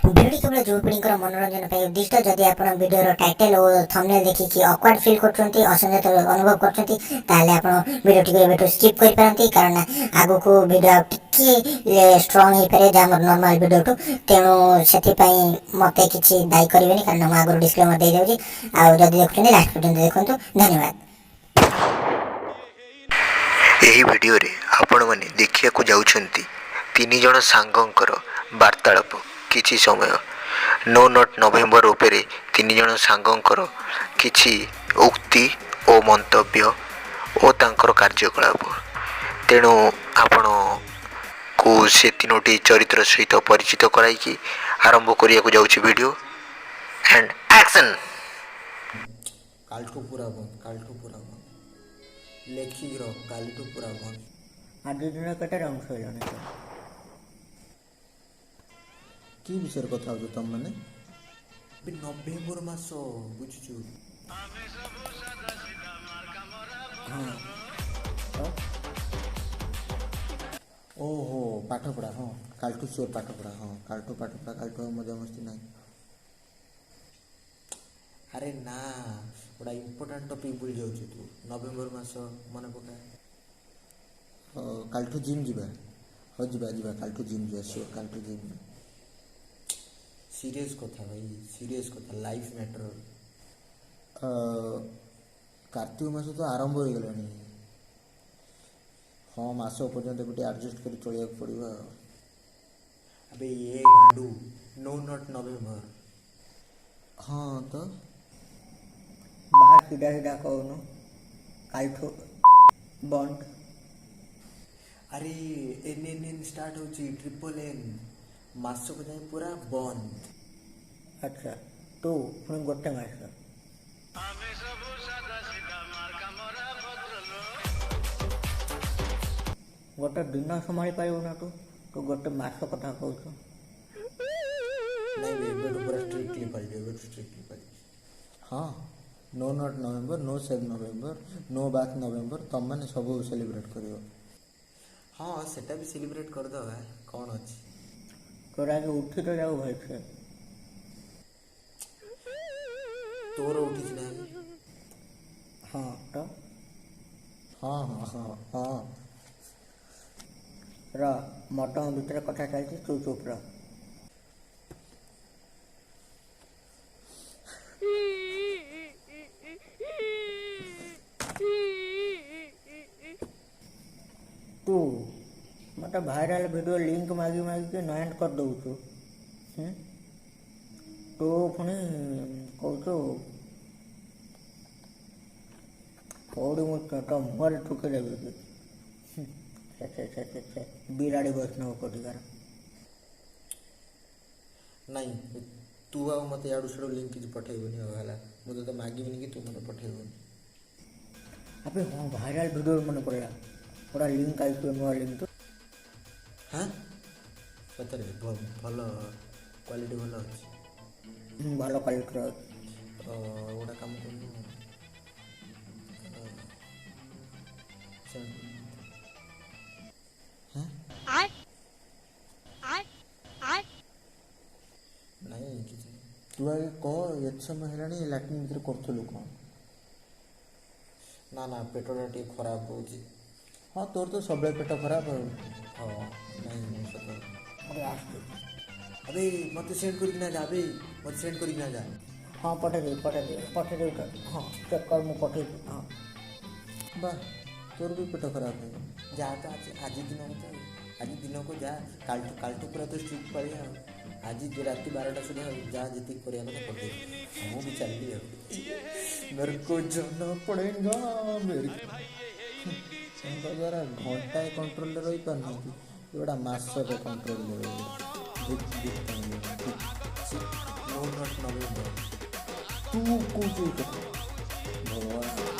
ଭିଡ଼ିଓଟି କେବଳ ଯୁବପିଢ଼ିଙ୍କର ମନୋରଞ୍ଜନ ପାଇଁ ଉଦ୍ଦିଷ୍ଟ। ଯଦି ଆପଣ ଭିଡ଼ିଓର ଟାଇଟେଲ୍ ଓ ଥମ୍ବନେଲ୍ ଦେଖିକି ଅକ୍ୱାର୍ଡ ଫିଲ୍ କରୁଛନ୍ତି, ଅସଂଯତ ଅନୁଭବ କରୁଛନ୍ତି, ତାହେଲେ ଆପଣ ଭିଡ଼ିଓଟିକୁ ଏବେଠୁ ସ୍କିପ୍ କରିପାରନ୍ତି, କାରଣ ଆଗକୁ ଭିଡ଼ିଓ ଆଉ ଟିକିଏ ଷ୍ଟ୍ରଙ୍ଗ ହେଇପାରେ ଯାହା ଆମର ନର୍ମାଲ ଭିଡ଼ିଓଠୁ। ତେଣୁ ସେଥିପାଇଁ ମୋତେ କିଛି ଦାୟୀ କରିବେନି, କାରଣ ମୁଁ ଆଗରୁ ଡିସକ୍ଲେମର ଦେଇଦେଉଛି। ଆଉ ଯଦି ଦେଖୁଛନ୍ତି, ଲାଷ୍ଟ ପର୍ଯ୍ୟନ୍ତ ଦେଖନ୍ତୁ। ଧନ୍ୟବାଦ। ଏହି ଭିଡ଼ିଓରେ ଆପଣମାନେ ଦେଖିବାକୁ ଯାଉଛନ୍ତି ତିନି ଜଣ ସାଙ୍ଗଙ୍କର ବାର୍ତ୍ତାଳାପ କିଛି ସମୟ। ନୋ not November ଉପରେ ତିନି ଜଣ ସାଙ୍ଗଙ୍କର କିଛି ଉକ୍ତି ଓ ମନ୍ତବ୍ୟ ଓ ତାଙ୍କର କାର୍ଯ୍ୟକଳାପ। ତେଣୁ ଆପଣଙ୍କୁ ସେ ତିନୋଟି ଚରିତ୍ର ସହିତ ପରିଚିତ କରାଇକି ଆରମ୍ଭ କରିବାକୁ ଯାଉଛି ଭିଡ଼ିଓ। And action. କାଲିଠୁ ପୁରା ବନ୍ଦ, କାଲିଠୁ ପୁରା ବନ୍ଦ। ଲେଖିକି ରଖ, କାଲିଠୁ ପୁରା ବନ୍ଦ। ଆଜି ଦିନ କେତେ ରାଉଣ୍ଡ ସରିଲାଣି ତୋର? କି ବିଷୟରେ କଥା ହଉଛ ତମମାନେ? ଏବେ ନଭେମ୍ବର ମାସ, ବୁଝୁଛୁ? ହଁ। ତ ଓହୋ, ପାଠପଢ଼ା। ହଁ, କାଲିଠୁ ସିଓର ପାଠପଢ଼ା। ହଁ, କାଲିଠୁ ପାଠପଢ଼ା, କାଲିଠୁ ଆଉ ମଜାମସ୍ତି ନାହିଁ। ଆରେ ନା, ଗୋଟେ ଇମ୍ପୋର୍ଟାଣ୍ଟ ଟପିକ୍ ଭୁଲି ଯାଉଛୁ ତୁ। ନଭେମ୍ବର ମାସ ମନେ ପକା। କାଲିଠୁ ଜିମ୍ ଯିବା। ହଉ, ଯିବା ଯିବା, କାଲିଠୁ ଜିମ୍ ଯିବା, ସିଓର କାଲିଠୁ ଜିମ୍ ଯିବା। ସିରିୟସ୍ କଥା ଭାଇ, ସିରିୟସ୍ କଥା, ଲାଇଫ୍ ମ୍ୟାଟର। କାର୍ତ୍ତିକ ମାସ ତ ଆରମ୍ଭ ହୋଇଗଲାଣି। ହଁ, ମାସ ପର୍ଯ୍ୟନ୍ତ ଏବେ ଟିକେ ଆଡ଼ଜଷ୍ଟ କରି ଚଳିବାକୁ ପଡ଼ିବ ଆଉ। ଆବେ ଏ ଗାଣ୍ଡୁ, ନୋ not November. ହଁ ତ ବାହାର ସିଧା ସିଧା କହୁନୁ, କାଲିଠୁ ବନ୍ଦ। ଆରେ ଏନ୍ ଏନ୍ ଏନ୍ ଷ୍ଟାର୍ଟ ହେଉଛି, ଟ୍ରିପଲ୍ ଏନ୍, ମାସକ ଯାଏଁ ପୁରା ବନ୍ଦ। ଆଚ୍ଛା, ତୁ ପୁଣି ଗୋଟେ ମାସ? ଗୋଟେ ଦିନ ସମ୍ଭାଳି ପାରିବୁ ନା ତୁ? ତୁ ଗୋଟେ ମାସ କଥା କହୁଛୁ। ନାଇଁ ବେ, ଏବେଠୁ ପୁରା ଷ୍ଟ୍ରିକ୍ଟଲି ପାଳିବି, ଏବେଠୁ ଷ୍ଟ୍ରିକ୍ଟଲି ପାଳିବି। ହଁ, no nut November, no shave November, no bath November, ତମମାନେ ସବୁ ସେଲିବ୍ରେଟ୍ କରିବ। ହଁ, ସେଟା ବି ସେଲିବ୍ରେଟ୍ କରିଦେବା, କ'ଣ ଅଛି? ତୋର ଆଗେ ଉଠି ତ ଯାଉ ଭଲସେ। ତୋର ଉଠିଛି ନା ଆଗେ? ହଁ ତ। ହଁ ହଁ ହଁ ହଁ। ର, ମଟନ ଭିତରେ କଥା ଚାଲିଛି, ତୁ ଚୁପ୍ ରହ। ତୁ ମୋତେ ଭାଇରାଲ ଭିଡ଼ିଓ ଲିଙ୍କ ମାଗି ମାଗିକି ନୟାନ୍ତ କରିଦେଉଛୁ। ତୁ ପୁଣି କହୁଛୁ କୋଉଠି? ମୁଁ ତୋ ମୁହଁରେ ଠୁକି ଦେବି କି? ଛେ ଛେ ଛେ ଛେ ଛେ, ବିରାଡ଼ି ବୈଷ୍ଣବ କୋଟିକାର। ନାଇଁ, ତୁ ଆଉ ମୋତେ ଇଆଡ଼ୁ ସିଆଡ଼ୁ ଲିଙ୍କ କିଛି ପଠେଇବୁନି ଆଉ, ହେଲା? ମୁଁ ତୋତେ ମାଗିବିନି କି ତୁ ମୋତେ ପଠେଇବୁନି। ଆବେ ହଁ, ଭାଇରାଲ ଭିଡ଼ିଓ ମନେ ପଡ଼ିଲା, ଗୋଟେ ଲିଙ୍କ ଆଇଛି, ନୂଆ ଲିଙ୍କ। ହଁ, ସତରେ ଭଲ କ୍ୱାଲିଟି ଭଲ ଅଛି? ଭଲ କ୍ୱାଲିଟିର ଅଛି। ଗୋଟେ କାମ କରୁନୁ, ସେଣ୍ଡ। ହଁ, ନାଇଁ କିଛି। ତୁ ଆଗେ କହ, ଏତେ ସମୟ ହେଲାଣି ଲାଟ୍ରିନ୍ ଭିତରେ କରୁଥିଲୁ କ'ଣ? ନା ନା, ପେଟଟା ଟିକେ ଖରାପ ହେଉଛି। ହଁ, ତୋର ତ ସବୁବେଳେ ପେଟ ଖରାପ ଆଉ। ହଁ, ନାଇଁ ସତ। ଗୋଟେ ଆସୁଛି। ଆବେ ମୋତେ ସେଣ୍ଡ କରିକିନା ଯା, ଆବେ ମୋତେ ସେଣ୍ଡ କରିକିନା ଯା। ହଁ, ପଠେଇଦେବି ପଠେଇଦେବି ପଠେଇଦେବି ତ। ହଁ, ଚେକ୍ କର, ମୁଁ ପଠେଇଛି। ହଁ। ବା, ତୋର ବି ପେଟ ଖରାପ ହେବ। ଯା ତ, ଆଜି ଆଜି ଦିନକୁ ତ, ଆଜି ଦିନକୁ ଯା, କାଲିଠୁ କାଲିଠୁ ପୁରା ତ ଷ୍ଟ୍ରିକ୍ଟ ପାଳିଆ ଆଉ। ଆଜି ରାତି 12ଟା ସୁଦ୍ଧା ଯାହା ଯେତିକି କରିବା କଥା କରିଦେବି। ମୁଁ ବି ଚାଲିଲି ଆଉ, मेरे को जाना पड़ेगा। मेरे ତାଙ୍କ ଦ୍ୱାରା ଘଣ୍ଟାଏ କଣ୍ଟ୍ରୋଲରେ ରହିପାରୁନାହାନ୍ତି, ଏଗୁଡ଼ା ମାସକ କଣ୍ଟ୍ରୋଲରେ ରହିବେ। No not November. ତୁ କହୁଛୁ ଏଇ କଥା? ଭଗବାନ।